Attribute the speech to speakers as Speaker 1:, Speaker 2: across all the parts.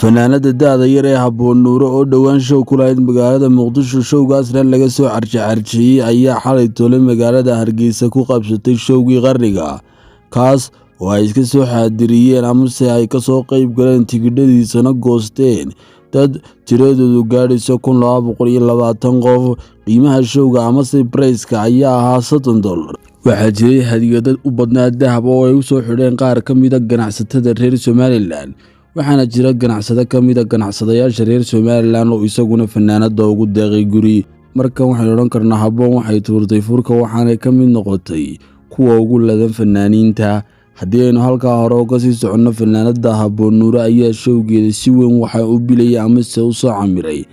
Speaker 1: Fanaanada da'da yar ee Habboon Nuuro oo dhowaan show ku lahayd magaalada Muqdisho, showgaasna laga soo carjacarjiyey, ayaa xalay tole magaalada Hargeysa ku qabsatay showgii qarniga, kaas oo ay iska soo xaadiriyeen amase ay kasoo qayb galeen, tigidhadiisana goosteen dad tiradoodu gaadhayso 1220 qof. Qiimaha showga amase price-ka ayaa ahaa $30. Waxaa jiray hadiyadad u badnaa dahab oo ay u soo xidheen qaar ka mida ganacsatada reer Somaliland, waxaana jira ganacsado ka mida ganacsadayaasha reer Somaliland oo isaguna fanaanada ugu deeqay guri. Markan waxaynu odhan karnaa Habboon waxay tuurtay furka, waxaanay ka mid noqotay kuwa ugu ladan fanaaniinta. Haddii aynu halkaa hore uga sii soconno, fanaanada Habboon Nuure ayaa showgeeda si weyn waxaa u bilayay amase u soo camiray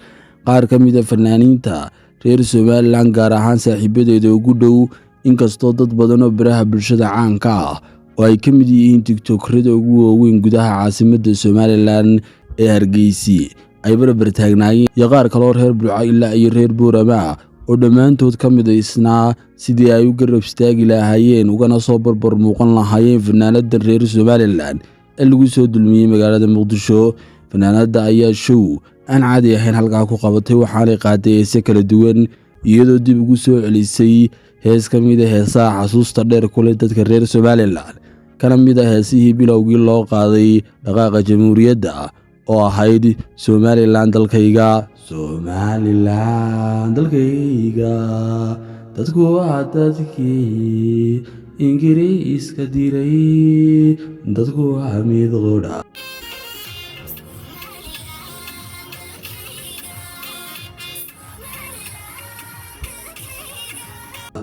Speaker 1: qaar ka mida fanaaniinta reer Somaliland, gaar ahaan saaxiibadeeda ugu dhow, inkastoo dad badan oo baraha bulshada caanka ah oo ay ka mid yihiin TikTokerada ugu waaweyn gudaha caasimadda Somaliland ee Hargeysi ay barbar taagnaayeen, iyo qaar kaloo reer Burco ilaa iyo reer Boorama ah oo dhammaantood ka midaysnaa sidii ay u garab istaagi lahaayeen ugana soo barbar muuqan lahaayeen fanaanadan reer Somaliland ee lagu soo dulmiyey magaalada Muqdisho. Fanaanada ayaa show aan caadi ahayn halkaa ku qabatay, waxaanay qaaday heese kala duwan, iyadoo dib ugu soo celisay hees ka mid a heesaha xasuusta dheer kule dadka reer Somaliland, kana mid a heesihii bilowgii loo qaaday dhaqaaqa jamhuuriyadda oo ahayd "Somaliland dalkayga". Somaliland dalkayga, dadku waa dadkii Ingiriiska diray, dadku waa mid qudha.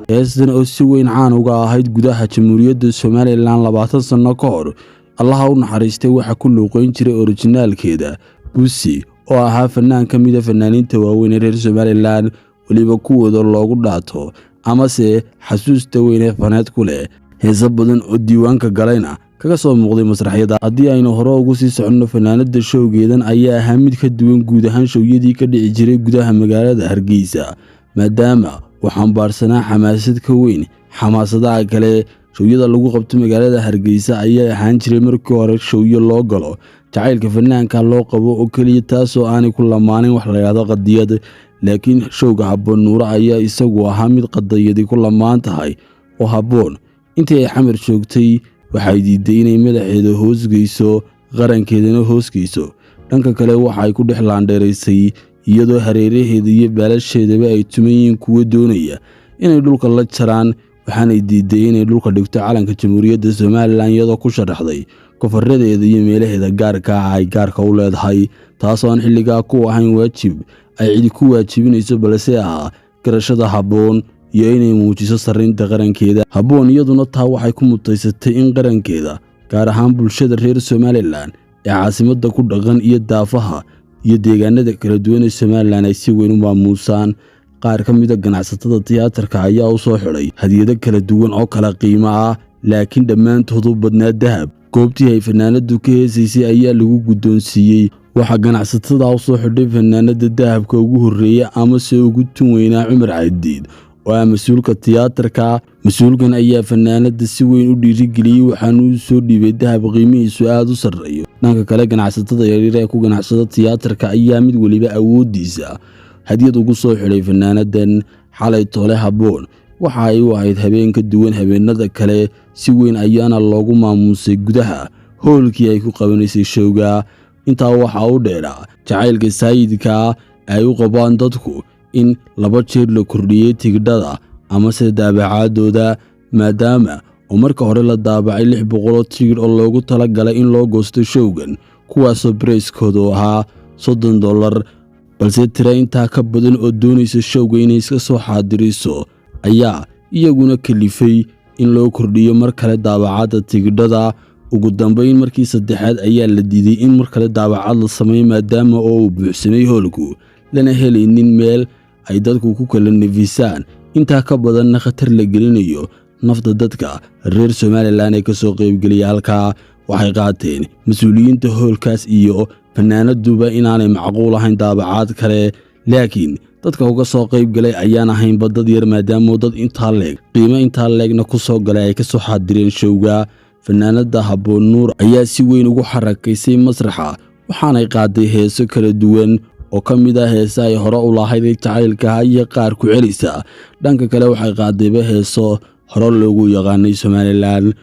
Speaker 1: Heestan oo si weyn caan uga ahayd gudaha Jamhuuriyadda Somaliland 20 sanno ka hor, Allaha u naxariistay, waxaa ku luuqeyn jiray orijinaalkeeda Busi oo ahaa fanaan ka mida fanaaniinta waaweyn ee reer Somaliland, weliba kuwooda loogu dhaato amase xasuusta weyn ee faneed ku leh, heese badan oo diiwaanka galayna kaga soo muuqday masraxyada. Haddii aynu hore ugu sii soconno, fanaanada showgeedan ayaa ahaa mid ka duwan guud ahaan showyadii ka dhici jiray gudaha magaalada Hargeysa, maadaama uu xambaarsanaa xamaasad ka weyn xamaasadaha kale. Showyada lagu qabto magaalada Hargeysa ayaa ahaan jiray markii hore showyo loo galo jacaylka fanaanka loo qabo oo keliya, taasoo aanay ku lamaanin wax la yidhahdo qadiyad. Laakiin showga Habboon Nuure ayaa isagu ahaa mid qadiyadi ku lamaan tahay, oo Habboon intii ay Xamar joogtay waxay diiday inay madaxeeda hoosgeyso, qarankeedana hoosgeyso. Dhanka kale, waxa ay ku dhex laandheeraysay iyadoo hareeraheeda iyo baalasheedaba ay tuman yihiin kuwo doonaya inay dhulka la jaraan, waxaanay diiday inay dhulka dhigto calanka Jamhuuriyadda Somaliland, iyadoo ku sharaxday kofaradeeda iyo meelaheeda gaarka ah ay gaarka u leedahay, taasoo aan xilligaa ku ahayn waajib ay cidi ku waajibinayso, balse ahaa garashada Habboon iyo inay muujiso sarriinta qarankeeda. Habboon iyaduna taa waxay ku mutaysatay in qarankeeda, gaar ahaan bulshada reer Somaliland ee caasimadda ku dhaqan iyo daafaha iyo deegaanada kala duwan ee Somaliland, ay si weyn u maamuusaan. Qaar ka mida ganacsatada tiyaatarka ayaa u soo xidhay hadiyado kala duwan oo kala qiimo ah, laakiin dhammaantood u badnaa dahab. Goobtii ay fanaanadu ka heesaysay ayaa lagu guddoonsiiyey. Waxaa ganacsatada u soo xidhay fanaanada dahabka ugu horreeya amase ugu tun weynaa Cumar Cadiid oo ah mas-uulka tiyaatarka. Mas-uulkan ayaa fanaanada si weyn u dhiirigeliyey, waxaana u soo dhiibay dahab qiimihiisu aada u sarreeyo. Dhanka kale, ganacsatada yaryar ee ku ganacsada tiyaatarka ayaa mid weliba awooddiisa hadiyad ugu soo xidhay fanaanadan. Xalay toole Habboon waxa ay u ahayd habeen ka duwan habeenada kale, si weyn ayaana loogu maamuusay gudaha hoolkii ay ku qabanaysay showga. Intaa waxaa u dheeraa jacaylka saayidka ay u qabaan dadku in laba jeer la kordhiyey tigidhada amase daabacaadooda, maadaama oo marka hore la daabacay 600 tigidh oo loogu talagalay in loo goosto showgan, kuwaasoo price-koodu ahaa $30, balse tira intaa ka badan oo doonaysa showga inay iska soo xaadiriso ayaa iyaguna kalifay in loo kordhiyo mar kale daabacadda tigidhada. Ugu dambayn, markii saddexaad ayaa la diiday in mar kale daabacad la sameeyo, maadaama oo uu buuxsamay hoolku, lana helaynin meel ay dadku ku kala nefisaan, intaa ka badanna khatar la gelinayo nafta dadka reer Somaliland ee ka soo qaybgeliya halkaa. Waxay qaateen mas-uuliyiinta hoolkaas iyo fanaanaduba inaanay macquul ahayn daabacaad kale, laakiin dadka uga soo qayb galay ayaan ahaynba dad yar, maadaama dad intaa leeg qiimo intaa leegna ku soo galay ay ka soo xaadireen showga. Fanaanada Habboon Nuur ayaa si weyn ugu xarakaysay masraxa. Waxaanay qaaday heeso kala duwan oo ka mid ah heese ay hore u lahayd jacaylka iyo qaar ku celisa. Dhanka kale, waxay qaadayba heeso hore loogu yaqaanay Somaliland.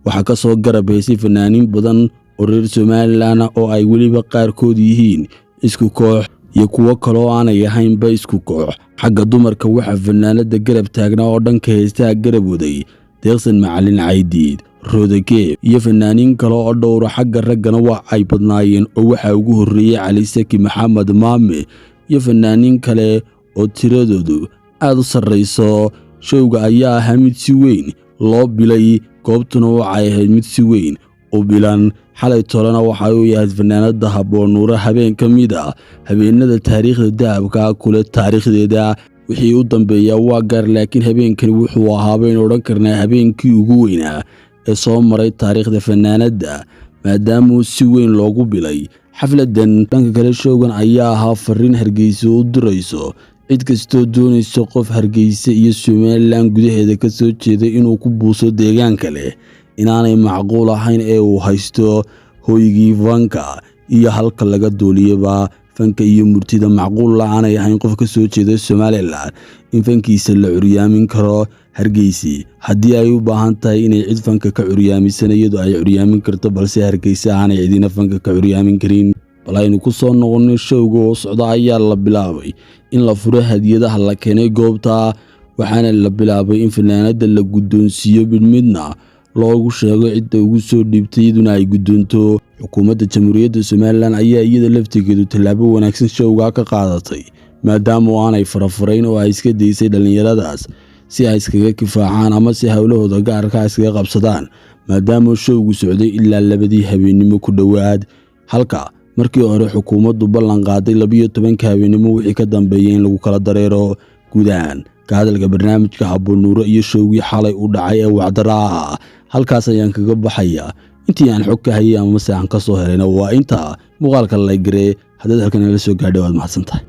Speaker 1: Waxaa ka soo garab heysay fanaaniin badan oo reer Somaliland ah, oo ay weliba qaarkood yihiin isku koox iyo kuwo kaloo aanay ahaynba isku koox. Xagga dumarka, waxaa fanaanada garab taagnaa oo dhanka heestaha garab waday Deeqsan Macalin Caydiid, Roodagee iyo fanaaniin kale oo dhowra. Xagga raggana waa ay badnaayeen, oo waxaa ugu horreeyey Cali Saki Maxamed Maame iyo fanaaniin kale oo tiradoodu aad u sarrayso. Showga ayaa ahaa mid si weyn loo bilay, goobtuna waxay ahayd mid si weyn u bilan. Xalay tolena waxay u yahayd fanaanada Habboon Nuure habeen ka mid ah habeenada taariikhda dahabka kule taariikhdeeda. Wixii u dambeeyaa waa gaar, laakiin habeenkani wuxuu ahaa, baynu odhan karnaa, habeenkii ugu weynaa ee soo maray taariikhda fanaanadda, maadaamauu si weyn loogu bilay xafladan. Dhanka kale, showgan ayaa ahaa fariin Hargeysa u dirayso cid kastoo doonayso qof Hargeysa iyo Somaliland gudaheeda ka soo jeeday inuu ku buuso deegaan kale inaanay macquul ahayn, ee uu haysto hoygii fanka iyo halka laga duuliyaba fanka iyo murtida. Macquul la-aanay ahayn qof ka soo jeeda Somaliland in fankiisa la curyaamin karo. Hargeysi haddii ay u baahan tahay inay cid fanka ka curyaamisan, iyadoo ay curyaamin karto, balse Hargeysa aanay cidina fanka ka curyaamin karin. Bal aynu ku soo noqonnay showga oo socda ayaa la bilaabay in la furo hadiyadaha la keenay goobta, waxaana la bilaabay in fanaanada la guddoonsiiyo, mid midna loogu sheego cidda ugu soo dhiibtay, iyaduna ay guddoonto. Xukuumadda Jamhuuriyadda Somaliland ayaa iyada laftigeedu tallaabo wanaagsan showgaa ka qaadatay, maadaama oo aanay farafarayn oo ay iska daysay dhallinyaradaas si ay iskaga kifaacaan ama si howlahooda gaarka iskaga qabsadaan, maadaama showgu socday ilaa 2dii habeennimo ku dhowaad, halka markii hore xukuumaddu ballan qaaday 12ka habeennimo wixii ka dambeeyay in lagu kala dareero. Gudahaan ka hadalka barnaamijka Habboon Nuuro iyo showgii xalay u dhacay ee wacdara ah halkaas ayaan kaga baxayaa. Intii aan xog ka hayay amase aan ka soo helayna waa intaa. Muuqaalka laygaree haddaad halkan nala soo gaadhay, waad mahadsan tahay.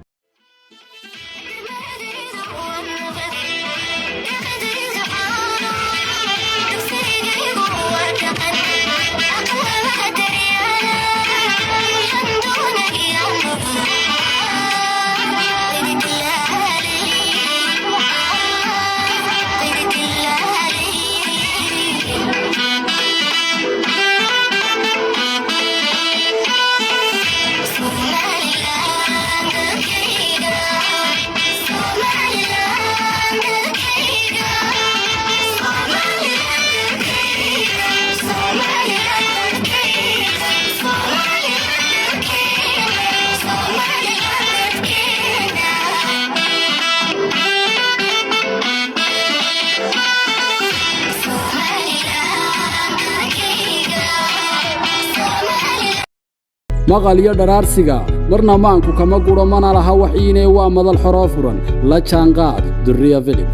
Speaker 2: Maqal iyo dharaarsiga marna maanku kama guro, mana laha waxiinee, waa madal xoroo furan. La jaanqaad Duriya Philips.